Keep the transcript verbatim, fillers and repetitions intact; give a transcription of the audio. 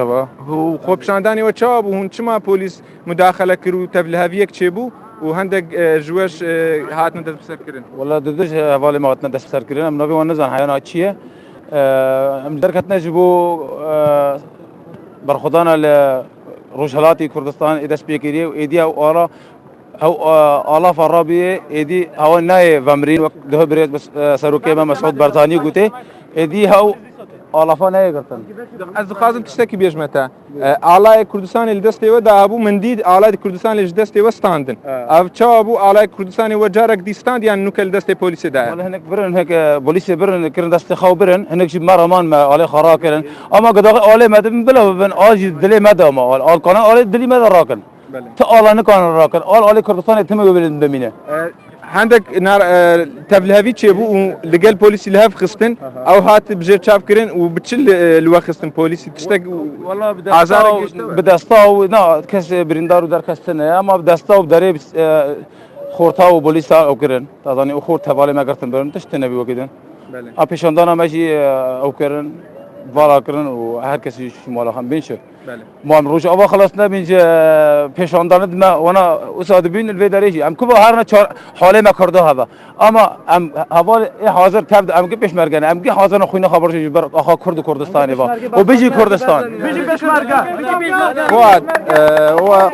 Merhaba. Û xwepişandanê we çawa bû? Hûn çima polîs mudaxele kir û tevliheviyek çêbû û hendek, e, ji we, e, hatine destserkirin? Wala, di du ji hevalê me hatine destserkirin. Em navê wan nizanin, heyana çi ye? E, em derketine ji bo, e, berxwedana li Rojhilatê Kurdistan ê dest pê kiriye û êdî ew ala Ew, e, alafa rabiyê êdî hewa nayê vemirîn, wek diho birêz bes-, e, serokê me Mesûd Barzanî gotê, êdî hew alafa nayê girtin. Ez dixwazim tiştekî bêjme te. E, alayê Kurdistanê li destê we de hebû, min dît alayê Kurdistanê ji destê we standin. E. Ev çawa bû, alayê Kurdistanê we carek dî stand yan nûke li destê polîsê de ye? Wala hinek birin, hinek, e, polîsê birin, kirin destê xew birin, hinek jî me reman me alê xwe rakirin. Ama gidaxê alê me dibin bila bibin, al jî dilê me de ma al. Al kanan alê dilî me de rakin. Belê. Ti ala nikarin rakin. Al alê Kurdistanê timê wê bimîne. E, hendek nar-, e, tevlihevî çêbû û li gel polîsî li hev xistin. Aha. Ew hat bi jêr çap kirin û bi çi li, e, li we xistin polîsî? Tiştek Wala bi desta azarek û, gişte mi? Bi desta û, na, kes, e, birîndar û derkes tine, ama bi desta û bi derê, e, xorta û polîsa ew kirin. Ta zanî û xort hevalê me girtin birin, tişt tine bî wekî din. Belê. A pêşandana me jî, e, ew kirin, vala kirin û her kesî ji mala xwe bin çi. Belê. Ma em roj ava xilas nebin ji pêşandanê dime wana usa dibîn li vê derê jî. Em kuba her ne çar halê me Kurdo heve. Ama em heval ê hazir tev de em ki pêşmerge ne. Em ki hazir ne xwîna xeber ji ber axa Kurd û Kurdistanê va. Û bijî Kurdistan. Bijî pêşmerge. Fuat, e, wa